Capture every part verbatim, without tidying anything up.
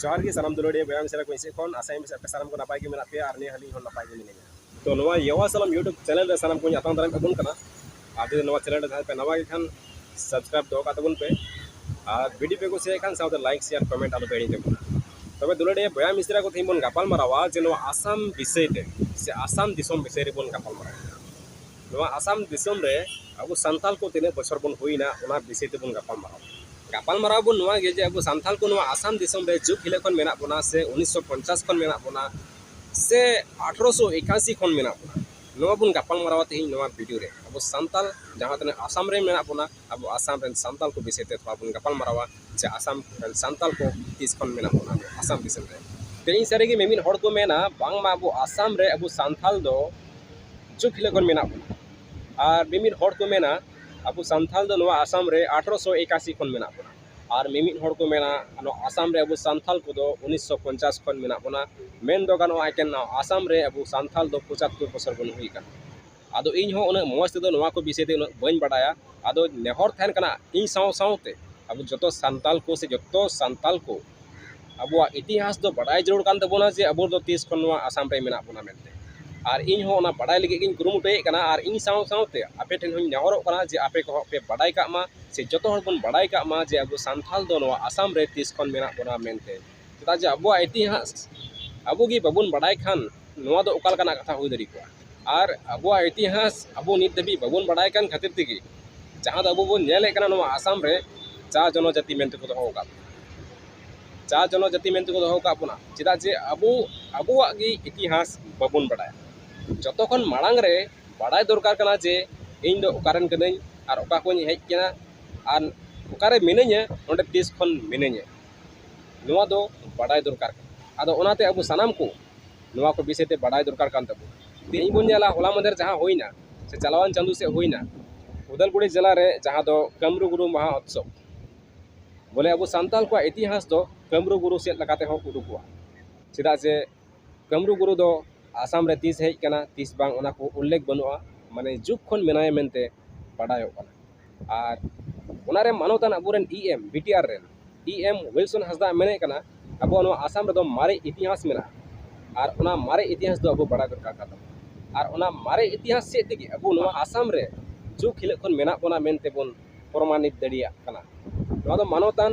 ᱡᱚᱦᱟᱨ ᱜᱮ ᱥᱟᱱᱟᱢ ᱫᱩᱞᱟᱹᱲᱤᱭᱟᱹ ᱵᱚᱭᱦᱟ ᱢᱤᱥᱨᱟ ᱠᱚ ᱤᱧ ᱥᱮᱫ ᱠᱷᱚᱱ᱾ ᱟᱥᱟᱭᱟᱹᱧ ᱯᱮ ᱥᱟᱱᱟᱢ ᱠᱚ ᱱᱟᱯᱟᱭ ᱜᱮ ᱢᱮᱱᱟᱜ ᱯᱮᱭᱟ ᱟᱨ ᱱᱤᱭᱟᱹ ᱦᱟᱹᱞᱤᱧ ᱦᱚᱸ ᱱᱟᱯᱟᱭ ᱜᱮ ᱢᱤᱱᱟᱹᱧᱟ᱾ ᱛᱚ ᱱᱚᱣᱟ ᱭᱟᱣᱟ ᱥᱟᱞᱟᱢ YouTube channel ᱨᱮ ᱥᱟᱱᱟᱢ ᱠᱚᱧ ᱟᱛᱟᱝ ᱫᱟᱨᱟᱢ ᱠᱟᱵᱚᱱ ᱠᱟᱱᱟ᱾ ᱟᱨ ᱡᱩᱫᱤ ᱱᱚᱣᱟ channel ᱨᱮ ᱡᱟᱦᱟᱸᱭ ᱯᱮ ᱱᱟᱣᱟ ᱜᱮ ᱠᱷᱟᱱ subscribe ᱫᱚᱦᱚ ᱠᱟᱜ ᱛᱟᱵᱚᱱ ᱯᱮ᱾ ᱟᱨ video ᱯᱮ ᱠᱩᱥᱤᱭᱟᱜ ᱠᱷᱟᱱ ᱥᱟᱶᱛᱮ like, share, comment ᱟᱞᱚ ᱯᱮ ᱦᱤᱲᱤᱧ ᱛᱟᱵᱚᱱᱟ᱾ ᱛᱚᱵᱮ ᱫᱩᱞᱟᱹᱲᱤᱭᱟᱹ ᱵᱚᱭᱦᱟ ᱢᱤᱥᱨᱟ ᱠᱚ ᱛᱮᱦᱮᱧ ᱵᱚᱱ ᱜᱟᱯᱟᱞ ᱢᱟᱨᱟᱣᱟ ᱡᱮ ᱱᱚᱣᱟ ᱟᱥᱟᱢ ᱵᱤᱥᱚᱭ ᱛᱮ ᱥᱮ ᱟᱥᱟᱢ ᱫᱤᱥᱚᱢ ᱵᱤᱥᱚᱭ ᱨᱮᱵᱚᱱ ᱜᱟᱯᱟᱞ ᱢᱟᱨᱟᱣᱟ᱾ ᱱᱚᱣᱟ ᱟᱥᱟᱢ ᱫᱤᱥᱚᱢ ᱨᱮ ᱟᱵᱚ ᱥᱟᱱᱛᱟᱞ ᱠᱚ ᱛᱤᱱᱟᱹᱜ ᱵᱚᱪᱷᱚᱨ ᱵᱚᱱ ᱦᱩᱭᱱᱟ, ᱚᱱᱟ ᱵᱤᱥᱚᱭ ᱛᱮᱵᱚᱱ ᱜᱟᱯᱟᱞ ᱢᱟᱨᱟᱣᱟ᱾ ᱜᱟᱯᱟᱞ ᱢᱟᱨᱟᱣ ᱵᱚᱱ ᱱᱚᱣᱟ ᱜᱮ ᱡᱮ ᱟᱵᱚ ᱥᱟᱱᱛᱟᱞ ᱠᱚ ᱱᱚᱣᱟ ᱟᱥᱟᱢ ᱫᱤᱥᱚᱢ ᱨᱮ ᱡᱩᱜᱽ ᱦᱤᱞᱳᱜ ᱠᱷᱚᱱ ᱢᱮᱱᱟᱜ ᱵᱚᱱᱟ ᱥᱮ ᱩᱱᱤᱥᱥᱚ ᱯᱚᱧᱪᱟᱥ ᱠᱷᱚᱱ ᱢᱮᱱᱟᱜ ᱵᱚᱱᱟ ᱥᱮ ᱟᱴᱷᱨᱚᱥᱚ ᱮᱠᱟᱥᱤ ᱠᱷᱚᱱ ᱢᱮᱱᱟᱜ ᱵᱚᱱᱟ, ᱱᱚᱣᱟ ᱵᱚᱱ ᱜᱟᱯᱟᱞ ᱢᱟᱨᱟᱣᱟ ᱛᱮᱦᱮᱧ ᱱᱚᱣᱟ video ᱨᱮ᱾ ᱟᱵᱚ ᱥᱟᱱᱛᱟᱞ ᱡᱟᱦᱟᱸ ᱛᱤᱱᱟᱹᱜ ᱟᱥᱟᱢ ᱨᱮ ᱢᱮᱱᱟᱜ ᱵᱚᱱᱟ, ᱟᱵᱚ ᱟᱥᱟᱢ ᱨᱮᱱ ᱥᱟᱱᱛᱟᱞ ᱠᱚ ᱵᱤᱥᱚᱭ ᱛᱮ ᱛᱷᱚᱲᱟ ᱵᱚᱱ ᱜᱟᱯᱟᱞ ᱢᱟᱨᱟᱣᱟ ᱡᱮ ᱟᱥᱟᱢ ᱨᱮᱱ ᱥᱟᱱᱛᱟᱞ ᱠᱚ ᱛᱤᱥ ᱠᱷᱚᱱ ᱢᱮᱱᱟᱜ ᱵᱚᱱᱟ ᱟᱵᱚ ᱟᱥᱟᱢ ᱫᱤᱥᱚᱢ ᱨᱮ᱾ ᱛᱮᱦᱮᱧ ᱥᱟᱹᱨᱤᱜᱮ ᱢᱤᱢᱤᱫ ᱦᱚᱲ ᱠᱚ ᱢᱮᱱᱟ ᱵᱟᱝᱢᱟ ᱟᱵᱚ ᱟᱥᱟᱢ ᱨᱮ ᱟᱵᱚ ᱥᱟᱱᱛᱟᱞ ᱫᱚ ᱡᱩᱜᱽ ᱦᱤᱞᱳᱜ ᱠᱷᱚᱱ ᱢᱮᱱᱟᱜ ᱵᱚᱱᱟ᱾ ᱟᱨ ᱢᱤᱢᱤᱫ ᱦᱚᱲ ᱠᱚ ᱢᱮᱱᱟ ᱟᱵᱚ ᱥᱟᱱᱛᱟᱞ ᱫᱚ ᱱᱚᱣᱟ ᱟᱥᱟᱢ ᱨᱮ ᱟᱴᱷᱨᱚᱥᱚ ᱮᱠᱟᱥᱤ ᱠᱷᱚᱱ ᱢᱮᱱᱟᱜ ᱵᱚᱱᱟ᱾ ᱟᱨ ᱢᱤᱢᱤᱫ ᱦᱚᱲ ᱠᱚ ᱢᱮᱱᱟ ᱱᱚᱣᱟ ᱟᱥᱟᱢ ᱨᱮ ᱟᱵᱚ ᱥᱟᱱᱛᱟᱞ ᱠᱚᱫᱚ ᱩᱱᱤᱥᱥᱚ ᱯᱚᱧᱪᱟᱥ ᱠᱷᱚᱱ ᱢᱮᱱᱟᱜ ᱵᱚᱱᱟ᱾ ᱢᱮᱱ ᱫᱚ ᱜᱟᱱᱚᱜᱼᱟ ᱮᱠᱮᱱ ᱱᱚᱣᱟ ᱟᱥᱟᱢ ᱨᱮ ᱟᱵᱚ ᱥᱟᱱᱛᱟᱞ ᱫᱚ ᱯᱚᱸᱪᱟᱛᱛᱳᱨ ᱵᱚᱪᱷᱚᱨ ᱵᱚᱱ ᱦᱩᱭ ᱟᱠᱟᱱᱟ᱾ ᱟᱫᱚ ᱤᱧ ᱦᱚᱸ ᱩᱱᱟᱹᱜ ᱢᱚᱡᱽ ᱛᱮᱫᱚ ᱱᱚᱣᱟ ᱠᱚ ᱵᱤᱥᱚᱭ ᱛᱮ ᱩᱱᱟᱹᱜ ᱵᱟᱹᱧ ᱵᱟᱰᱟᱭᱟ᱾ ᱟᱫᱚ ᱱᱮᱦᱚᱨ ᱛᱟᱦᱮᱱ ᱠᱟᱱᱟ ᱤᱧ ᱥᱟᱶ ᱥᱟᱶᱛᱮ ᱟᱵᱚ ᱡᱚᱛᱚ ᱥᱟᱱᱛᱟᱞ ᱠᱚ ᱥᱮ ᱡᱚᱛᱚ ᱥᱟᱱᱛᱟᱞ ᱠᱚ ᱟᱵᱚᱣᱟᱜ ᱤᱛᱤᱦᱟᱥ ᱫᱚ ᱵᱟᱰᱟᱭ ᱡᱟᱹᱨᱩᱲ ᱠᱟᱱ ᱛᱟᱵᱚᱱᱟ ᱡᱮ ᱟᱵᱚ ᱫᱚ ᱛᱤᱥ ᱠᱷᱚᱱ ᱱᱚᱣᱟ ᱟᱥᱟᱢ ᱨᱮ ᱢᱮᱱᱟᱜ ᱵᱚᱱᱟ ᱢᱮᱱᱛᱮ᱾ ᱟᱨ ᱤᱧ ᱦᱚᱸ ᱚᱱᱟ ᱵᱟᱰᱟᱭ ᱞᱟᱹᱜᱤᱫ ᱜᱤᱧ ᱠᱩᱨᱩᱢᱩᱴᱩᱭᱮᱫ ᱠᱟᱱᱟ᱾ ᱟᱨ ᱤᱧ ᱥᱟᱶ ᱥᱟᱶᱛᱮ ᱟᱯᱮ ᱴᱷᱮᱱ ᱦᱚᱸᱧ ᱱᱮᱦᱚᱨᱚᱜ ᱠᱟᱱᱟ ᱡᱮ ᱟᱯᱮ ᱠᱚᱦᱚᱸ ᱯᱮ ᱵᱟᱰᱟᱭ ᱠᱟᱜ ᱢᱟ ᱥᱮ ᱡᱚᱛᱚ ᱦᱚᱲ ᱵᱚᱱ ᱵᱟᱰᱟᱭ ᱠᱟᱜ ᱢᱟ ᱡᱮ ᱟᱵᱚ ᱥᱟᱱᱛᱟᱞ ᱫᱚ ᱱᱚᱣᱟ ᱟᱥᱟᱢ ᱨᱮ ᱛᱤᱥ ᱠᱷᱚᱱ ᱢᱮᱱᱟᱜ ᱵᱚᱱᱟ ᱢᱮᱱᱛᱮ᱾ ᱪᱮᱫᱟᱜ ᱡᱮ ᱟᱵᱚᱣᱟᱜ ᱤᱛᱤᱦᱟᱥ ᱟᱵᱚ ᱜᱮ ᱵᱟᱵᱚᱱ ᱵᱟᱰᱟᱭ ᱠᱷᱟᱱ ᱱᱚᱣᱟ ᱫᱚ ᱚᱠᱟ ᱞᱮᱠᱟᱱᱟᱜ ᱠᱟᱛᱷᱟ ᱦᱩᱭ ᱫᱟᱲᱮ ᱠᱚᱜᱼᱟ? ᱟᱨ ᱟᱵᱚᱣᱟᱜ ᱤᱛᱤᱦᱟᱥ ᱟᱵᱚ ᱱᱤᱛ ᱫᱷᱟᱹᱵᱤᱡ ᱵᱟᱵᱚᱱ ᱵᱟᱰᱟᱭ ᱠᱟᱱ ᱠᱷᱟᱹᱛᱤᱨ ᱛᱮᱜᱮ ᱡᱟᱦᱟᱸ ᱫᱚ ᱟᱵᱚ ᱵᱚᱱ ᱧᱮᱞᱮᱫ ᱠᱟᱱᱟ ᱱᱚᱣᱟ ᱟᱥᱟᱢ ᱨᱮ ᱪᱟ ᱡᱚᱱᱚᱡᱟᱹᱛᱤ ᱢᱮᱱᱛᱮ ᱠᱚ ᱫᱚᱦᱚ ᱟᱠᱟᱫ ᱵᱚᱱᱟ᱾ ᱪᱟ ᱡᱚᱱᱚᱡᱟᱹᱛᱤ ᱢᱮᱱᱛᱮ ᱠᱚ ᱫᱚᱦᱚ ᱟᱠᱟᱫ ᱵᱚᱱᱟ᱾ ᱪᱮᱫᱟᱜ ᱡᱮ ᱟᱵᱚ ᱟᱵᱚᱣᱟᱜ ᱜᱮ ᱤᱛᱤᱦᱟᱥ ᱵᱟᱵᱚᱱ ᱵᱟᱰᱟᱭᱟ᱾ ᱡᱚᱛᱚ ᱠᱷᱚᱱ ᱢᱟᱲᱟᱝ ᱨᱮ ᱵᱟᱰᱟᱭ ᱫᱚᱨᱠᱟᱨ ᱠᱟᱱᱟ ᱡᱮ ᱤᱧ ᱫᱚ ᱚᱠᱟᱨᱮᱱ ᱠᱟᱹᱱᱟᱹᱧ ᱟᱨ ᱚᱠᱟ ᱠᱷᱚᱱᱤᱧ ᱦᱮᱡ ᱠᱟᱱᱟ ᱟᱨ ᱚᱠᱟᱨᱮ ᱢᱤᱱᱟᱹᱧᱟ, ᱱᱚᱰᱮ ᱛᱤᱥ ᱠᱷᱚᱱ ᱢᱤᱱᱟᱹᱧᱟ, ᱱᱚᱣᱟ ᱫᱚ ᱵᱟᱰᱟᱭ ᱫᱚᱨᱠᱟᱨ ᱠᱟᱱᱟ᱾ ᱟᱫᱚ ᱚᱱᱟᱛᱮ ᱟᱵᱚ ᱥᱟᱱᱟᱢ ᱠᱚ ᱱᱚᱣᱟ ᱠᱚ ᱵᱤᱥᱚᱭ ᱛᱮ ᱵᱟᱰᱟᱭ ᱫᱚᱨᱠᱟᱨ ᱠᱟᱱ ᱛᱟᱵᱚᱱᱟ᱾ ᱛᱮᱦᱮᱧ ᱵᱚᱱ ᱧᱮᱞᱟ, ᱦᱚᱞᱟ ᱢᱟᱫᱷᱮᱨ ᱡᱟᱦᱟᱸ ᱦᱩᱭᱱᱟ ᱥᱮ ᱪᱟᱞᱟᱣᱟᱱ ᱪᱟᱸᱫᱳ ᱥᱮᱫ ᱦᱩᱭᱱᱟ, ᱩᱫᱟᱞᱜᱩᱲᱤ ᱡᱮᱞᱟ ᱨᱮ ᱡᱟᱦᱟᱸ ᱫᱚ ᱠᱟᱢᱨᱩ ᱜᱩᱨᱩ ᱢᱟᱦᱟ ᱩᱛᱥᱚᱵ, ᱵᱚᱞᱮ ᱟᱵᱚ ᱥᱟᱱᱛᱟᱞ ᱠᱚᱣᱟᱜ ᱤᱛᱤᱦᱟᱥ ᱫᱚ ᱠᱟᱢᱨᱩ ᱜᱩᱨᱩ ᱥᱮᱫ ᱞᱮᱠᱟ ᱛᱮᱦᱚᱸ ᱩᱰᱩᱠᱚᱜᱼᱟ᱾ ᱪᱮᱫᱟᱜ ᱡᱮ ᱠᱟᱢᱨᱩ ᱜᱩᱨᱩ ᱫᱚ ᱟᱥᱟᱢ ᱨᱮ ᱛᱤᱥ ᱦᱮᱡ ᱠᱟᱱᱟ ᱛᱤᱥ ᱵᱟᱝ, ᱚᱱᱟ ᱠᱚ ᱩᱞᱞᱮᱠᱷ ᱵᱟᱹᱱᱩᱜᱼᱟ᱾ ᱢᱟᱱᱮ ᱡᱩᱜᱽ ᱠᱷᱚᱱ ᱢᱮᱱᱟᱭᱟ ᱢᱮᱱᱛᱮ ᱵᱟᱰᱟᱭᱚᱜ ᱠᱟᱱᱟ᱾ ᱟᱨ ᱚᱱᱟᱨᱮ ᱢᱟᱱᱚᱛᱟᱱ ᱟᱵᱚᱨᱮᱱ ᱤ ᱮᱢ, ᱵᱤ ᱴᱤ ᱟᱨ ᱨᱮᱱ ᱤ ᱮᱢ ᱩᱭᱤᱞᱥᱚᱱ ᱦᱟᱸᱥᱫᱟ ᱢᱮᱱᱮᱫ ᱠᱟᱱᱟ ᱟᱵᱚᱣᱟᱜ ᱱᱚᱣᱟ ᱟᱥᱟᱢ ᱨᱮᱫᱚ ᱢᱟᱨᱮ ᱤᱛᱤᱦᱟᱥ ᱢᱮᱱᱟᱜᱼᱟ᱾ ᱟᱨ ᱚᱱᱟ ᱢᱟᱨᱮ ᱤᱛᱤᱦᱟᱥ ᱫᱚ ᱟᱵᱚ ᱵᱟᱲᱟᱭ ᱫᱚᱨᱠᱟᱨ ᱠᱟᱱ ᱛᱟᱵᱚᱱᱟ᱾ ᱟᱨ ᱚᱱᱟ ᱢᱟᱨᱮ ᱤᱛᱤᱦᱟᱥ ᱪᱮᱫ ᱛᱮᱜᱮ ᱟᱵᱚ ᱱᱚᱣᱟ ᱟᱥᱟᱢ ᱨᱮ ᱡᱩᱜᱽ ᱦᱤᱞᱳᱜ ᱠᱷᱚᱱ ᱢᱮᱱᱟᱜ ᱵᱚᱱᱟ ᱢᱮᱱᱛᱮ ᱵᱚᱱ ᱯᱨᱚᱢᱟᱱᱤᱛ ᱫᱟᱲᱮᱭᱟᱜ ᱠᱟᱱᱟ᱾ ᱱᱚᱣᱟ ᱫᱚ ᱢᱟᱱᱚᱛᱟᱱ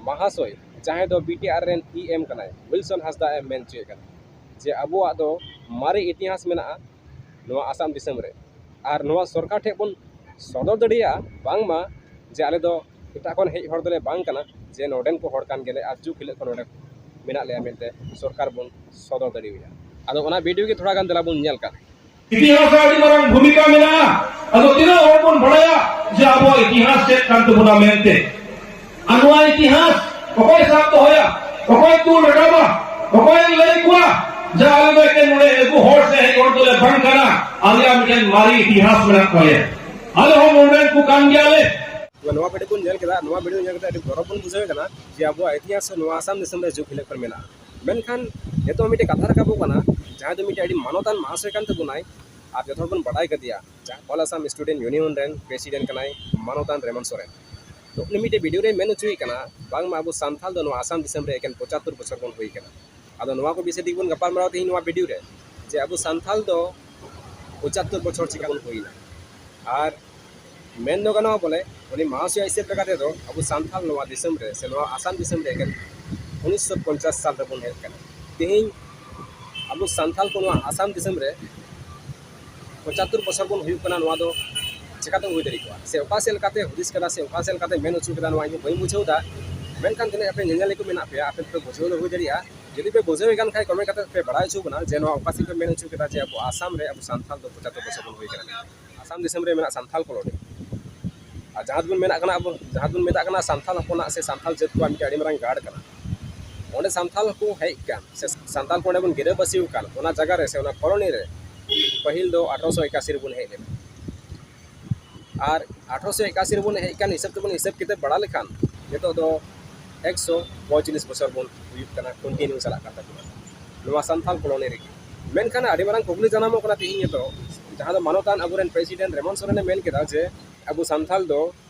ᱢᱟᱦᱟᱥᱚᱭ, ᱡᱟᱦᱟᱸᱭ ᱫᱚ ᱵᱤ ᱴᱤ ᱟᱨ ᱨᱮᱱ ᱤ ᱮᱢ ᱠᱟᱱᱟᱭ, ᱩᱭᱤᱞᱥᱚᱱ ᱦᱟᱸᱥᱫᱟ ᱮ ᱢᱮᱱ ᱦᱚᱪᱚᱭᱮᱫ ᱠᱟᱱᱟ ᱡᱮ ᱟᱵᱚᱣᱟᱜ ᱫᱚ ᱢᱟᱨᱮ ᱤᱛᱤᱦᱟᱥ ᱢᱮᱱᱟᱜᱼᱟ ᱱᱚᱣᱟ ᱟᱥᱟᱢ ᱫᱤᱥᱚᱢ ᱨᱮ᱾ ᱟᱨ ᱱᱚᱣᱟ ᱥᱚᱨᱠᱟᱨ ᱴᱷᱮᱱ ᱵᱚᱱ ᱥᱚᱫᱚᱨ ᱫᱟᱲᱮᱭᱟᱜᱼᱟ ᱵᱟᱝᱢᱟ ᱡᱮ ᱟᱞᱮ ᱫᱚ ᱮᱴᱟᱜ ᱠᱷᱚᱱ ᱦᱮᱡ ᱦᱚᱲ ᱫᱚᱞᱮ ᱵᱟᱝ ᱠᱟᱱᱟ, ᱡᱮ ᱱᱚᱰᱮᱱ ᱠᱚ ᱦᱚᱲ ᱠᱟᱱ ᱜᱮᱭᱟᱞᱮ ᱟᱨ ᱡᱩᱜᱽ ᱦᱤᱞᱳᱜ ᱠᱷᱚᱱ ᱱᱚᱰᱮ ᱢᱮᱱᱟᱜ ᱞᱮᱭᱟ ᱢᱮᱱᱛᱮ ᱥᱚᱨᱠᱟᱨ ᱵᱚᱱ ᱥᱚᱫᱚᱨ ᱫᱟᱲᱮᱭᱟᱭᱟ᱾ ᱟᱫᱚ ᱚᱱᱟ ᱵᱷᱤᱰᱤᱭᱳ ᱜᱮ ᱛᱷᱚᱲᱟ ᱜᱟᱱ ᱫᱮᱞᱟ ᱵᱚᱱ ᱧᱮᱞ ᱠᱟᱜ᱾ ᱤᱛᱤᱦᱟᱥ ᱨᱮ ᱟᱹᱰᱤ ᱢᱟᱨᱟᱝ ᱵᱷᱩᱢᱤᱠᱟ ᱢᱮᱱᱟᱜᱼᱟ᱾ ᱟᱫᱚ ᱛᱤᱱᱟᱹᱜ ᱦᱚᱲ ᱵᱚᱱ ᱵᱟᱲᱟᱭᱟ ᱡᱮ ᱟᱵᱚᱣᱟᱜ ᱤᱛᱤᱦᱟᱥ ᱪᱮᱫ ᱠᱟᱱ ᱛᱟᱵᱚᱱᱟ ᱢᱮᱱᱛᱮ? ᱟᱨ ᱱᱚᱣᱟ ᱤᱛᱤᱦᱟᱥ ᱚᱠᱚᱭ ᱥᱟᱵ ᱫᱚᱦᱚᱭᱟ, ᱚᱠᱚᱭ ᱛᱩᱞ ᱨᱟᱠᱟᱵᱟ, ᱚᱠᱚᱭ ᱞᱟᱹᱭ ᱠᱚᱣᱟ ᱡᱮ ᱟᱞᱮ ᱫᱚ ᱮᱠᱮᱱ ᱱᱚᱰᱮ ᱟᱹᱜᱩ ᱦᱚᱲ ᱥᱮ ᱦᱮᱡ ᱦᱚᱲ ᱫᱚᱞᱮ ᱵᱟᱝ ᱠᱟᱱᱟ, ᱟᱞᱮᱭᱟᱜ ᱢᱤᱫᱴᱮᱱ ᱢᱟᱨᱮ ᱤᱛᱤᱦᱟᱥ ᱢᱮᱱᱟᱜ ᱛᱟᱞᱮᱭᱟ, ᱟᱞᱮ ᱦᱚᱸ ᱱᱚᱰᱮᱱ ᱠᱚ ᱠᱟᱱ ᱜᱮᱭᱟᱞᱮ᱾ ᱱᱚᱣᱟ ᱵᱷᱤᱰᱤᱭᱳ ᱵᱚᱱ ᱧᱮᱞ ᱠᱮᱫᱟ, ᱱᱚᱣᱟ ᱵᱷᱤᱰᱤᱭᱳ ᱧᱮᱞ ᱠᱟᱛᱮ ᱟᱹᱰᱤ ᱜᱚᱨᱚᱵᱽ ᱵᱚᱱ ᱵᱩᱡᱷᱟᱹᱣ ᱠᱟᱱᱟ ᱡᱮ ᱟᱵᱚᱣᱟᱜ ᱤᱛᱤᱦᱟᱥ ᱱᱚᱣᱟ ᱟᱥᱟᱢ ᱫᱤᱥᱚᱢ ᱨᱮ ᱡᱩᱜᱽ ᱦᱤᱞᱳᱜ ᱠᱷᱚᱱ ᱢᱮᱱᱟᱜᱼᱟ᱾ ᱢᱮᱱᱠᱷᱟᱱ ᱱᱤᱛᱚᱜ ᱢᱤᱫᱴᱮᱱ ᱠᱟᱛᱷᱟ ᱨᱟᱠᱟᱵᱚᱜ ᱠᱟᱱᱟ, ᱡᱟᱦᱟᱸᱭ ᱫᱚ ᱢᱤᱫᱴᱮᱱ ᱟᱹᱰᱤ ᱢᱟᱱᱚᱛᱟᱱ ᱢᱟᱦᱟᱥᱚᱭ ᱠᱟᱱ ᱛᱟᱵᱚᱱᱟᱭ, ᱟᱨ ᱡᱚᱛᱚ ᱦᱚᱲ ᱵᱚᱱ ᱵᱟᱰᱟᱭ ᱠᱟᱫᱮᱭᱟ, ᱡᱟᱦᱟᱸ All Assam Student Union ᱨᱮᱱ ᱯᱨᱮᱥᱤᱰᱮᱱᱴ ᱠᱟᱱᱟᱭ, ᱢᱟᱱᱚᱛᱟᱱ ᱨᱮᱢᱚᱱ ᱥᱚᱨᱮᱱ᱾ ᱛᱚ ᱩᱱᱤ ᱢᱤᱫᱴᱮᱱ ᱵᱷᱤᱰᱤᱭᱳ ᱨᱮ ᱢᱮᱱ ᱦᱚᱪᱚᱭᱮᱫ ᱠᱟᱱᱟ ᱵᱟᱝᱢᱟ ᱟᱵᱚ ᱥᱟᱱᱛᱟᱞ ᱫᱚ ᱱᱚᱣᱟ ᱟᱥᱟᱢ ᱫᱤᱥᱚᱢ ᱨᱮ ᱮᱠᱮᱱ ᱯᱚᱸᱪᱟᱛᱛᱳᱨ ᱵᱚᱪᱷᱚᱨ ᱵᱚᱱ ᱦᱩᱭ ᱠᱟᱱᱟ᱾ ᱟᱫᱚ ᱱᱚᱣᱟ ᱠᱚ ᱵᱤᱥᱚᱭ ᱛᱮᱜᱮ ᱵᱚᱱ ᱜᱟᱯᱟᱞ ᱢᱟᱨᱟᱣ ᱛᱮᱦᱮᱧ ᱱᱚᱣᱟ ᱵᱷᱤᱰᱤᱭᱳ ᱨᱮ, ᱡᱮ ᱟᱵᱚ ᱥᱟᱱᱛᱟᱞ ᱫᱚ ᱯᱚᱸᱪᱟᱛᱛᱳᱨ ᱵᱚᱪᱷᱚᱨ ᱪᱤᱠᱟ ᱵᱚᱱ ᱦᱩᱭᱱᱟ᱾ ᱟᱨ ᱢᱮᱱ ᱫᱚ ᱜᱟᱱᱚᱜᱼᱟ ᱵᱚᱞᱮ ᱩᱱᱤ ᱢᱟᱦᱟᱥᱚᱭᱟᱜ ᱦᱤᱥᱟᱹᱵ ᱞᱮᱠᱟ ᱛᱮᱫᱚ ᱟᱵᱚ ᱥᱟᱱᱛᱟᱞ ᱱᱚᱣᱟ ᱫᱤᱥᱚᱢ ᱨᱮ ᱥᱮ ᱱᱚᱣᱟ ᱟᱥᱟᱢ ᱫᱤᱥᱚᱢ ᱨᱮ ᱮᱠᱮᱱ ᱩᱱᱤᱥᱥᱚ ᱯᱚᱧᱪᱟᱥ ᱥᱟᱞ ᱨᱮᱵᱚᱱ ᱦᱮᱡ ᱟᱠᱟᱱᱟ᱾ ᱛᱮᱦᱮᱧ ᱟᱵᱚ ᱥᱟᱱᱛᱟᱞ ᱠᱚ ᱱᱚᱣᱟ ᱟᱥᱟᱢ ᱫᱤᱥᱚᱢ ᱨᱮ ᱯᱚᱸᱪᱟᱛᱛᱳᱨ ᱵᱚᱪᱷᱚᱨ ᱵᱚᱱ ᱦᱩᱭᱩᱜ ᱠᱟᱱᱟ, ᱱᱚᱣᱟ ᱫᱚ ᱪᱮᱠᱟᱛᱮ ᱦᱩᱭ ᱫᱟᱲᱮ ᱠᱚᱜᱼᱟ? ᱥᱮ ᱚᱠᱟ ᱥᱮᱫ ᱞᱮᱠᱟᱛᱮ ᱦᱩᱫᱤᱥ ᱠᱟᱫᱟ ᱥᱮ ᱚᱠᱟ ᱥᱮᱫ ᱞᱮᱠᱟᱛᱮ ᱢᱮᱱ ᱦᱚᱪᱚ ᱠᱮᱫᱟ, ᱱᱚᱣᱟ ᱤᱧ ᱦᱚᱸ ᱵᱟᱹᱧ ᱵᱩᱡᱷᱟᱹᱣ ᱮᱫᱟ᱾ ᱢᱮᱱᱠᱷᱟᱱ ᱛᱤᱱᱟᱹᱜ ᱟᱯᱮ ᱧᱮᱧᱮᱞᱤᱭᱟᱹ ᱠᱚ ᱢᱮᱱᱟᱜ ᱯᱮᱭᱟ, ᱟᱯᱮ ᱯᱮ ᱵᱩᱡᱷᱟᱹᱣ ᱫᱚ ᱦᱩᱭ ᱫᱟᱲᱮᱭᱟᱜᱼᱟ᱾ ᱡᱩᱫᱤ ᱯᱮ ᱵᱩᱡᱷᱟᱹᱣ ᱮᱫ ᱠᱟᱱ ᱠᱷᱟᱡ ᱠᱚᱢᱮᱱᱴ ᱠᱟᱛᱮ ᱯᱮ ᱵᱟᱲᱟᱭ ᱦᱚᱪᱚ ᱵᱚᱱᱟ ᱡᱮ ᱱᱚᱣᱟ ᱚᱠᱟ ᱥᱮᱫ ᱯᱮ ᱢᱮᱱ ᱦᱚᱪᱚ ᱠᱮᱫᱟ ᱡᱮ ᱟᱵᱚ ᱟᱥᱟᱢ ᱨᱮ ᱟᱵᱚ ᱥᱟᱱᱛᱟᱞ ᱫᱚ ᱯᱚᱸᱪᱟᱛᱛᱳᱨ ᱵᱚᱪᱷᱚᱨ ᱵᱚᱱ ᱦᱩᱭ ᱠᱟᱱᱟ᱾ ᱟᱥᱟᱢ ᱫᱤᱥᱚᱢ ᱨᱮ ᱢᱮᱱᱟᱜ ᱥᱟᱱᱛᱟᱞ ᱠᱚᱞᱳᱱᱤ᱾ ᱟᱨ ᱡᱟᱦᱟᱸ ᱫᱚᱵᱚᱱ ᱢᱮᱱᱟᱜ ᱠᱟᱱᱟ ᱟᱵᱚ, ᱡᱟᱦᱟᱸ ᱫᱚᱵᱚᱱ ᱢᱮᱛᱟᱜ ᱠᱟᱱᱟ ᱥᱟᱱᱛᱟᱞ ᱦᱚᱯᱚᱱᱟᱜ ᱥᱮ ᱥᱟᱱᱛᱟᱞ ᱡᱟᱹᱛ ᱠᱚᱣᱟᱜ ᱢᱤᱫᱴᱮᱱ ᱟᱹᱰᱤ ᱢᱟᱨᱟᱝ ᱜᱟᱲ ᱠᱟᱱᱟ᱾ ᱚᱸᱰᱮ ᱥᱟᱱᱛᱟᱞ ᱠᱚ ᱦᱮᱡ ᱠᱟᱱ ᱥᱮ ᱥᱟᱱᱛᱟᱞ ᱠᱚ ᱚᱸᱰᱮ ᱵᱚᱱ ᱜᱤᱨᱟᱹᱵᱟᱹᱥᱤ ᱟᱠᱟᱱ, ᱚᱱᱟ ᱡᱟᱭᱜᱟ ᱨᱮ ᱥᱮ ᱚᱱᱟ ᱠᱚᱞᱳᱱᱤ ᱨᱮ ᱯᱟᱹᱦᱤᱞ ᱫᱚ ᱟᱴᱷᱨᱚᱥᱚ ᱮᱠᱟᱥᱤ ᱨᱮᱵᱚᱱ ᱦᱮᱡ ᱞᱮᱱᱟ᱾ ᱟᱨ ᱟᱴᱷᱨᱚᱥᱚ ᱮᱠᱟᱥᱤ ᱨᱮᱵᱚᱱ ᱦᱮᱡ ᱠᱟᱱ ᱦᱤᱥᱟᱹᱵ ᱛᱮᱵᱚᱱ ᱦᱤᱥᱟᱹᱵ ᱠᱟᱛᱮ ᱵᱟᱲᱟ ᱞᱮᱠᱷᱟᱱ ᱱᱤᱛᱚᱜ ᱫᱚ ᱮᱠᱥᱚ ᱯᱚᱸᱭᱛᱟᱞᱤᱥ ᱵᱚᱪᱷᱚᱨ ᱵᱚᱱ ᱦᱩᱭᱩᱜ ᱠᱟᱱᱟ, ᱠᱚᱱᱴᱤᱱᱤᱭᱩ ᱪᱟᱞᱟᱜ ᱠᱟᱱ ᱛᱟᱵᱚᱱᱟ ᱱᱚᱣᱟ ᱥᱟᱱᱛᱟᱞ ᱠᱚᱞᱳᱱᱤ ᱨᱮᱜᱮ᱾ ᱢᱮᱱᱠᱷᱟᱱ ᱟᱹᱰᱤ ᱢᱟᱨᱟᱝ ᱠᱩᱠᱞᱤ ᱡᱟᱱᱟᱢᱚᱜ ᱠᱟᱱᱟ ᱛᱮᱦᱮᱧ ᱱᱤᱛᱚᱜ, ᱡᱟᱦᱟᱸ ᱫᱚ ᱢᱟᱱᱚᱛᱟᱱ ᱟᱵᱚᱨᱮᱱ ᱯᱨᱮᱥᱤᱰᱮᱱᱴ ᱨᱮᱢᱚᱱ ᱥᱚᱨᱮᱱᱮ ᱢᱮᱱ ᱠᱮᱫᱟ ᱡᱮ ᱟᱵᱚ ᱥᱟᱱᱛᱟᱞ ᱫᱚ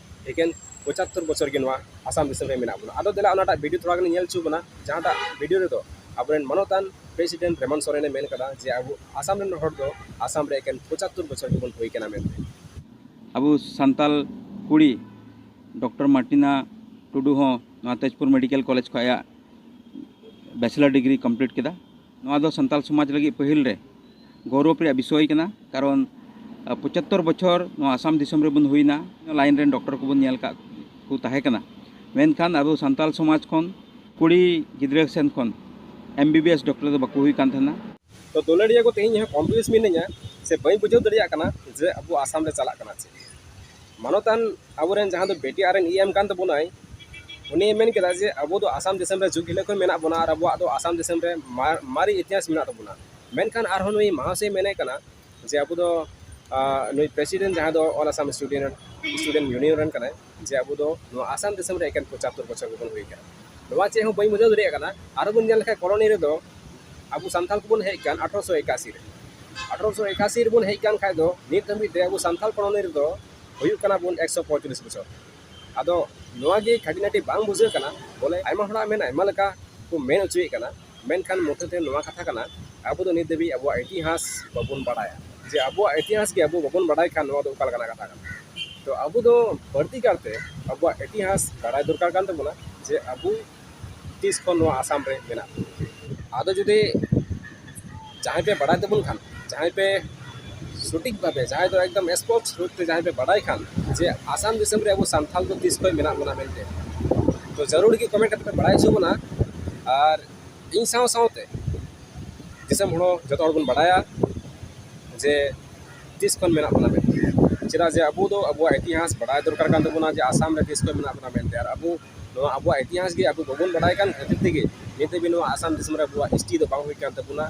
ᱮᱠᱮᱱ ᱯᱚᱸᱪᱟᱛᱛᱳᱨ ᱵᱚᱪᱷᱚᱨ ᱜᱮ ᱱᱚᱣᱟ ᱟᱥᱟᱢ ᱫᱤᱥᱚᱢ ᱨᱮ ᱢᱮᱱᱟᱜ ᱵᱚᱱᱟ᱾ ᱟᱫᱚ ᱫᱮᱞᱟ ᱚᱱᱟᱴᱟᱜ ᱵᱷᱤᱰᱤᱭᱳ ᱛᱷᱚᱲᱟ ᱜᱟᱱ ᱧᱮᱞ ᱦᱚᱪᱚ ᱵᱚᱱᱟ, ᱡᱟᱦᱟᱸᱴᱟᱜ ᱵᱷᱤᱰᱤᱭᱳ ᱨᱮᱫᱚ ᱟᱵᱚᱨᱮᱱ ᱢᱟᱱᱚᱛᱟᱱ ᱯᱨᱮᱥᱤᱰᱮᱱᱴ ᱨᱮᱢᱚᱱ ᱥᱚᱨᱮᱱᱮ ᱢᱮᱱ ᱠᱟᱫᱟ ᱡᱮ ᱟᱵᱚ ᱟᱥᱟᱢ ᱨᱮᱱ ᱦᱚᱲ ᱫᱚ ᱟᱥᱟᱢ ᱨᱮ ᱮᱠᱮᱱ ᱯᱚᱸᱪᱟᱛᱛᱳᱨ ᱵᱚᱪᱷᱚᱨ ᱜᱮᱵᱚᱱ ᱦᱩᱭ ᱠᱟᱱᱟ ᱢᱮᱱᱛᱮ᱾ ᱟᱵᱚ ᱥᱟᱱᱛᱟᱞ ᱠᱩᱲᱤ ᱰᱚᱠᱴᱚᱨ ᱢᱟᱨᱴᱤᱱᱟ ᱴᱩᱰᱩ ᱦᱚᱸ ᱱᱚᱣᱟ ᱛᱮᱡᱽᱯᱩᱨ ᱢᱮᱰᱤᱠᱮᱞ ᱠᱚᱞᱮᱡᱽ ᱠᱷᱚᱱ ᱟᱭᱟᱜ ᱵᱮᱪᱮᱞᱟᱨ ᱰᱤᱜᱽᱨᱤ ᱠᱚᱢᱯᱞᱤᱴ ᱠᱮᱫᱟ᱾ ᱱᱚᱣᱟ ᱫᱚ ᱥᱟᱱᱛᱟᱞ ᱥᱚᱢᱟᱡᱽ ᱞᱟᱹᱜᱤᱫ ᱯᱟᱹᱦᱤᱞ ᱨᱮ ᱜᱚᱨᱚᱵᱽ ᱨᱮᱭᱟᱜ ᱵᱤᱥᱚᱭ ᱠᱟᱱᱟ, ᱠᱟᱨᱚᱱ ᱯᱚᱸᱪᱟᱛᱛᱳᱨ ᱵᱚᱪᱷᱚᱨ ᱱᱚᱣᱟ ᱟᱥᱟᱢ ᱫᱤᱥᱚᱢ ᱨᱮᱵᱚᱱ ᱦᱩᱭᱱᱟ, ᱞᱟᱭᱤᱱ ᱨᱮᱱ ᱰᱚᱠᱴᱚᱨ ᱠᱚᱵᱚᱱ ᱧᱮᱞ ᱠᱟᱜ ᱠᱚ ᱛᱟᱦᱮᱸ ᱠᱟᱱᱟ, ᱢᱮᱱᱠᱷᱟᱱ ᱟᱵᱚ ᱥᱟᱱᱛᱟᱞ ᱥᱚᱢᱟᱡᱽ ᱠᱷᱚᱱ ᱠᱩᱲᱤ ᱜᱤᱫᱽᱨᱟᱹ ᱥᱮᱱ ᱠᱷᱚᱱ M B B S doctor ᱫᱚ ᱵᱟᱠᱚ ᱦᱩᱭ ᱠᱟᱱ ᱛᱟᱦᱮᱱᱟ᱾ ᱛᱚ ᱫᱩᱞᱟᱹᱲᱤᱭᱟᱹ ᱠᱚ, ᱛᱮᱦᱮᱧ ᱦᱚᱸ ᱠᱚᱱᱯᱷᱤᱭᱩᱡᱽ ᱢᱤᱱᱟᱹᱧᱟ ᱥᱮ ᱵᱟᱹᱧ ᱵᱩᱡᱷᱟᱹᱣ ᱫᱟᱲᱮᱭᱟᱜ ᱠᱟᱱᱟ ᱡᱮ ᱟᱵᱚ ᱟᱥᱟᱢ ᱨᱮ ᱪᱟᱞᱟᱜ ᱠᱟᱱᱟ ᱪᱮᱫ᱾ ᱢᱟᱱᱚᱛᱟᱱ ᱟᱵᱚᱨᱮᱱ ᱡᱟᱦᱟᱸ ᱫᱚ ᱵᱤ ᱴᱤ ᱟᱨ ᱨᱮᱱ ᱤ ᱮᱢ ᱠᱟᱱ ᱛᱟᱵᱚᱱᱟᱭ, ᱩᱱᱤᱭ ᱢᱮᱱ ᱠᱮᱫᱟ ᱡᱮ ᱟᱵᱚ ᱫᱚ ᱟᱥᱟᱢ ᱫᱤᱥᱚᱢ ᱨᱮ ᱡᱩᱜᱽ ᱦᱤᱞᱳᱜ ᱠᱷᱚᱱ ᱢᱮᱱᱟᱜ ᱵᱚᱱᱟ ᱟᱨ ᱟᱵᱚᱣᱟᱜ ᱫᱚ ᱟᱥᱟᱢ ᱫᱤᱥᱚᱢ ᱨᱮ ᱢᱟ- ᱢᱟᱨᱮ ᱤᱛᱤᱦᱟᱥ ᱢᱮᱱᱟᱜ ᱛᱟᱵᱚᱱᱟ᱾ ᱢᱮᱱᱠᱷᱟᱱ ᱟᱨᱦᱚᱸ ᱱᱩᱭ ᱢᱟᱦᱟᱥᱚᱭ ᱢᱮᱱᱮᱫ ᱠᱟᱱᱟ ᱡᱮ ᱟᱵᱚ ᱫᱚ, ᱟᱸ, ᱱᱩᱭ ᱯᱨᱮᱥᱤᱰᱮᱱᱴ ᱡᱟᱦᱟᱸ ᱫᱚ ᱚᱞ ᱟᱥᱟᱢ ᱥᱴᱩᱰᱮᱱᱴ ᱥᱴᱩᱰᱮᱱᱴ ᱤᱭᱩᱱᱤᱭᱚᱱ ᱨᱮᱱ ᱠᱟᱱᱟᱭ, ᱡᱮ ᱟᱵᱚ ᱫᱚ ᱱᱚᱣᱟ ᱟᱥᱟᱢ ᱫᱤᱥᱚᱢ ᱨᱮ ᱮᱠᱮᱱ ᱯᱚᱸᱪᱟᱛᱛᱳᱨ ᱵᱚᱪᱷᱚᱨ ᱜᱮᱵᱚᱱ ᱦᱩᱭ ᱠᱟᱱᱟ᱾ ᱱᱚᱣᱟ ᱪᱮᱫ ᱦᱚᱸ ᱵᱟᱹᱧ ᱵᱩᱡᱷᱟᱹᱣ ᱫᱟᱲᱮᱭᱟᱜ ᱠᱟᱱᱟ᱾ ᱟᱨᱚ ᱵᱚᱱ ᱧᱮᱞ ᱞᱮᱠᱷᱟᱱ ᱠᱚᱞᱚᱱᱤ ᱨᱮᱫᱚ ᱟᱵᱚ ᱥᱟᱱᱛᱟᱲ ᱠᱚᱵᱚᱱ ᱦᱮᱡ ᱠᱟᱱ ᱟᱴᱷᱨᱚᱥᱚ ᱮᱠᱟᱥᱤ ᱨᱮ, ᱟᱴᱷᱨᱚᱥᱚ ᱮᱠᱟᱥᱤ ᱨᱮᱵᱚᱱ ᱦᱮᱡ ᱠᱟᱱ ᱠᱷᱟᱡ ᱫᱚ ᱱᱤᱛ ᱫᱷᱟᱹᱵᱤᱡ ᱛᱮ ᱟᱵᱚ ᱥᱟᱱᱛᱟᱲ ᱠᱚᱞᱚᱱᱤ ᱨᱮᱫᱚ ᱦᱩᱭᱩᱜ ᱠᱟᱱᱟ ᱵᱚᱱ ᱮᱠᱥᱚ ᱯᱚᱸᱭᱛᱟᱞᱤᱥ ᱵᱚᱪᱷᱚᱨ᱾ ᱟᱫᱚ ᱱᱚᱣᱟ ᱜᱮ ᱠᱷᱟᱹᱴᱤ ᱱᱟᱹᱴᱤ ᱵᱟᱝ ᱵᱩᱡᱷᱟᱹᱜ ᱠᱟᱱᱟ᱾ ᱵᱚᱞᱮ ᱟᱭᱢᱟ ᱦᱚᱲᱟᱜ ᱢᱮᱱ ᱟᱭᱢᱟ ᱞᱮᱠᱟ ᱠᱚ ᱢᱮᱱ ᱦᱚᱪᱚᱭᱮᱫ ᱠᱟᱱᱟ, ᱢᱮᱱᱠᱷᱟᱱ ᱢᱚᱴᱷᱮ ᱛᱮ ᱱᱚᱣᱟ ᱠᱟᱛᱷᱟ ᱠᱟᱱᱟ, ᱟᱵᱚ ᱫᱚ ᱱᱤᱛ ᱫᱷᱟᱹᱵᱤᱡ ᱟᱵᱚᱣᱟᱜ ᱤᱛᱤᱦᱟᱥ ᱵᱟᱵᱚᱱ ᱵᱟᱲᱟᱭᱟ᱾ ᱡᱮ ᱟᱵᱚᱣᱟᱜ ᱤᱛᱤᱦᱟᱥ ᱜᱮ ᱟᱵᱚ ᱵᱟᱵᱚᱱ ᱵᱟᱲᱟᱭ ᱠᱷᱟᱱ ᱱᱚᱣᱟ ᱫᱚ ᱚᱠᱟ ᱞᱮᱠᱟᱱᱟᱜ ᱠᱟᱛᱷᱟ ᱠᱟᱱᱟ? ᱛᱚ ᱟᱵᱚ ᱫᱚ ᱵᱟᱹᱲᱛᱤ ᱠᱟᱨᱛᱮ ᱟᱵᱚᱣᱟᱜ ᱤᱛᱤᱦᱟᱥ ᱵᱟᱲᱟᱭ ᱫᱚᱨᱠᱟᱨ ᱠᱟᱱ ᱛᱟᱵᱚᱱᱟ ᱡᱮ ᱟᱵᱚ ᱛᱤᱥ ᱠᱷᱚᱱ ᱱᱚᱣᱟ ᱟᱥᱟᱢ ᱨᱮ ᱢᱮᱱᱟᱜ ᱵᱚᱱᱟ᱾ ᱟᱫᱚ ᱡᱩᱫᱤ ᱡᱟᱦᱟᱸᱭ ᱯᱮ ᱵᱟᱲᱟᱭ ᱛᱟᱵᱚᱱ ᱠᱷᱟᱱ, ᱡᱟᱦᱟᱸᱭ ᱯᱮ ᱥᱚᱴᱷᱤᱠ ᱵᱷᱟᱵᱮ, ᱡᱟᱦᱟᱸᱭ ᱫᱚ ᱮᱠᱫᱚᱢ ᱥᱯᱚᱥᱴ ᱨᱩᱯ ᱛᱮ ᱡᱟᱦᱟᱸᱭ ᱯᱮ ᱵᱟᱲᱟᱭ ᱠᱷᱟᱱ ᱡᱮ ᱟᱥᱟᱢ ᱫᱤᱥᱚᱢ ᱨᱮ ᱟᱵᱚ ᱥᱟᱱᱛᱟᱞ ᱫᱚ ᱛᱤᱥ ᱠᱷᱚᱱ ᱢᱮᱱᱟᱜ ᱵᱚᱱᱟ ᱢᱮᱱᱛᱮ, ᱛᱚ ᱡᱟᱹᱨᱩᱲ ᱜᱮ ᱠᱚᱢᱮᱱᱴ ᱠᱟᱛᱮ ᱯᱮ ᱵᱟᱲᱟᱭ ᱦᱚᱪᱚ ᱵᱚᱱᱟ᱾ ᱟᱨ ᱤᱧ ᱥᱟᱶ ᱥᱟᱶᱛᱮ ᱫᱤᱥᱚᱢ ᱦᱚᱲ ᱡᱚᱛᱚ ᱦᱚᱲ ᱵᱚᱱ ᱵᱟᱲᱟᱭᱟ ᱡᱮ ᱛᱤᱥ ᱠᱷᱚᱱ ᱢᱮᱱᱟᱜ ᱵᱚᱱᱟ ᱢᱮᱱᱛᱮ᱾ ᱪᱮᱫᱟᱜ ᱡᱮ ᱟᱵᱚ ᱫᱚ ᱟᱵᱚᱣᱟᱜ ᱤᱛᱤᱦᱟᱥ ᱵᱟᱲᱟᱭ ᱫᱚᱨᱠᱟᱨ ᱠᱟᱱ ᱛᱟᱵᱚᱱᱟ ᱡᱮ ᱟᱥᱟᱢ ᱨᱮ ᱛᱤᱥ ᱠᱷᱚᱱ ᱢᱮᱱᱟᱜ ᱵᱚᱱᱟ ᱢᱮᱱᱛᱮ᱾ ᱟᱨ ᱟᱵᱚ ᱱᱚᱣᱟ ᱟᱵᱚᱣᱟᱜ ᱤᱛᱤᱦᱟᱥ ᱜᱮ ᱟᱵᱚ ᱵᱟᱵᱚᱱ ᱵᱟᱲᱟᱭ ᱠᱟᱱ ᱠᱷᱟᱹᱛᱤᱨ ᱛᱮᱜᱮ ᱱᱤᱛ ᱫᱷᱟᱹᱵᱤᱡ ᱱᱚᱣᱟ ᱟᱥᱟᱢ ᱫᱤᱥᱚᱢ ᱨᱮ ᱟᱵᱚᱣᱟᱜ ᱮᱥ ᱴᱤ ᱫᱚ ᱵᱟᱝ ᱦᱩᱭ ᱠᱟᱱ ᱛᱟᱵᱚᱱᱟ᱾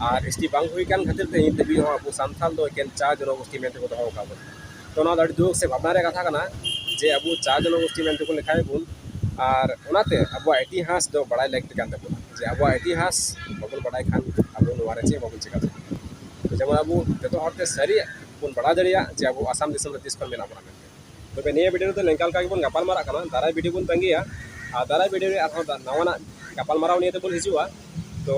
ᱟᱨ ᱮᱥ ᱴᱤ ᱵᱟᱝ ᱦᱩᱭ ᱠᱟᱱ ᱠᱷᱟᱹᱛᱤᱨ ᱛᱮ ᱱᱤᱛ ᱫᱷᱟᱹᱵᱤᱡ ᱦᱚᱸ ᱟᱵᱚ ᱥᱟᱱᱛᱟᱞ ᱫᱚ ᱮᱠᱮᱱ ᱪᱟ ᱡᱚᱱᱚᱜᱳᱥᱴᱤ ᱢᱮᱱᱛᱮ ᱠᱚ ᱫᱚᱦᱚ ᱟᱠᱟᱫ ᱵᱚᱱᱟ᱾ ᱛᱚ ᱱᱚᱣᱟ ᱫᱚ ᱟᱹᱰᱤ ᱫᱩᱠ ᱥᱮ ᱵᱷᱟᱵᱽᱱᱟ ᱨᱮᱭᱟᱜ ᱠᱟᱛᱷᱟ ᱠᱟᱱᱟ ᱡᱮ ᱟᱵᱚ ᱪᱟ ᱡᱚᱱᱚᱜᱳᱥᱴᱤ ᱢᱮᱱᱛᱮ ᱠᱚ ᱞᱮᱠᱷᱟᱭᱮᱫ ᱵᱚᱱ᱾ ᱟᱨ ᱚᱱᱟᱛᱮ ᱟᱵᱚᱣᱟᱜ ᱤᱛᱤᱦᱟᱥ ᱫᱚ ᱵᱟᱲᱟᱭ ᱞᱟᱹᱠᱛᱤ ᱠᱟᱱ ᱛᱟᱵᱚᱱᱟ᱾ ᱡᱮ ᱟᱵᱚᱣᱟᱜ ᱤᱛᱤᱦᱟᱥ ᱵᱟᱵᱚᱱ ᱵᱟᱲᱟᱭ ᱠᱷᱟᱱ ᱟᱵᱚ ᱱᱚᱣᱟ ᱨᱮ ᱪᱮᱫ ᱵᱟᱵᱚᱱ ᱪᱮᱠᱟ ᱫᱟᱲᱮᱭᱟᱜᱼᱟ᱾ ᱡᱮᱢᱚᱱ ᱟᱵᱚ ᱡᱚᱛᱚ ᱦᱚᱲᱛᱮ ᱥᱟᱹᱨᱤᱭᱟᱜ ᱵᱚᱱ ᱵᱟᱲᱟᱭ ᱫᱟᱲᱮᱭᱟᱜ ᱡᱮ ᱟᱵᱚ ᱟᱥᱟᱢ ᱫᱤᱥᱚᱢ ᱨᱮ ᱛᱤᱥ ᱠᱷᱚᱱ ᱢᱮᱱᱟᱜ ᱵᱚᱱᱟ ᱢᱮᱱᱛᱮ᱾ ᱛᱚᱵᱮ ᱱᱤᱭᱟᱹ ᱵᱷᱤᱰᱤᱭᱳ ᱨᱮᱫᱚ ᱱᱤᱝᱠᱟ ᱞᱮᱠᱟ ᱜᱮᱵᱚᱱ ᱜᱟᱯᱟᱞ ᱢᱟᱨᱟᱜ ᱠᱟᱱᱟ᱾ ᱫᱟᱨᱟᱭ ᱵᱷᱤᱰᱤᱭᱳ ᱵᱚᱱ ᱛᱟᱸᱜᱤᱭᱟ, ᱟᱨ ᱫᱟᱨᱟᱭ ᱵᱷᱤᱰᱤᱭᱳ ᱨᱮ ᱟᱨᱦᱚᱸ ᱱᱟᱣᱟᱱᱟᱜ ᱜᱟᱯᱟᱞ ᱢᱟᱨᱟᱣ ᱱᱤᱭᱮ ᱛᱮᱵᱚᱱ ᱦᱤᱡᱩᱜᱼᱟ᱾ ᱛᱚ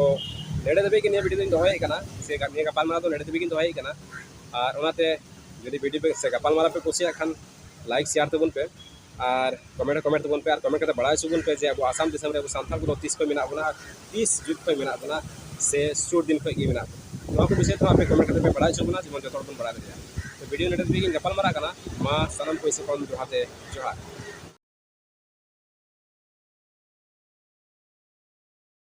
ᱱᱚᱰᱮ ᱫᱷᱟᱹᱵᱤᱡ ᱜᱮ ᱱᱤᱭᱟᱹ ᱵᱷᱤᱰᱤᱭᱳ ᱫᱚᱧ ᱫᱚᱦᱚᱭᱮᱫ ᱠᱟᱱᱟ, ᱥᱮ ᱱᱤᱭᱟᱹ ᱜᱟᱯᱟᱞ ᱢᱟᱨᱟᱣ ᱫᱚ ᱱᱚᱰᱮ ᱫᱷᱟᱹᱵᱤᱡ ᱜᱤᱧ ᱫᱚᱦᱚᱭᱮᱫ ᱠᱟᱱᱟ᱾ ᱟᱨ ᱚᱱᱟᱛᱮ ᱡᱩᱫᱤ ᱵᱷᱤᱰᱤᱭᱳ ᱯᱮ ᱥᱮ ᱜᱟᱯᱟᱞ ᱢᱟᱨᱟᱣ ᱯᱮ ᱠᱩᱥᱤᱭᱟᱜ ᱠᱷᱟᱱ, ᱞᱟᱭᱤᱠ ᱥᱮᱭᱟᱨ ᱛᱟᱵᱚᱱ ᱯᱮ, ᱟᱨ ᱠᱚᱢᱮᱱᱴ ᱠᱚᱢᱮᱱᱴ ᱛᱟᱵᱚᱱ ᱯᱮ, ᱟᱨ ᱠᱚᱢᱮᱱᱴ ᱠᱟᱛᱮ ᱵᱟᱲᱟᱭ ᱦᱚᱪᱚ ᱵᱚᱱ ᱯᱮ ᱡᱮ ᱟᱵᱚ ᱟᱥᱟᱢ ᱫᱤᱥᱚᱢ ᱨᱮ ᱟᱵᱚ ᱥᱟᱱᱛᱟᱲ ᱠᱚᱫᱚ ᱛᱤᱥ ᱠᱷᱚᱱ ᱢᱮᱱᱟᱜ ᱵᱚᱱᱟ, ᱟᱨ ᱛᱤᱥ ᱡᱩᱜᱽ ᱠᱷᱚᱱ ᱢᱮᱱᱟᱜ ᱵᱚᱱᱟ, ᱥᱮ ᱥᱩᱨ ᱫᱤᱱ ᱠᱷᱚᱱ ᱜᱮ ᱢᱮᱱᱟᱜ ᱵᱚᱱᱟ᱾ ᱱᱚᱣᱟ ᱠᱚ ᱵᱤᱥᱚᱭ ᱛᱮᱦᱚᱸ ᱟᱯᱮ ᱠᱚᱢᱮᱱᱴ ᱠᱟᱛᱮ ᱯᱮ ᱵᱟᱲᱟᱭ ᱦᱚᱪᱚ ᱵᱚᱱᱟ, ᱡᱮᱢᱚᱱ ᱡᱚᱛᱚ ᱦᱚᱲ ᱵᱚᱱ ᱵᱟᱲᱟᱭ ᱫᱟᱲᱮᱭᱟᱜᱼᱟ᱾ ᱛᱚ ᱵᱷᱤᱰᱤᱭᱳ ᱱᱚᱰᱮ ᱫᱷᱟᱹᱵᱤᱡ ᱜᱤᱧ ᱜᱟᱯᱟᱞ ᱢᱟᱨᱟᱜ ᱠᱟᱱᱟ᱾ ᱢᱟ ᱥᱟᱱᱟᱢ ᱠᱚ ᱥᱮᱫ ᱠᱷᱚᱱ ᱫᱚᱦᱲᱟ ᱛᱮ ᱡᱚᱦᱟᱨ᱾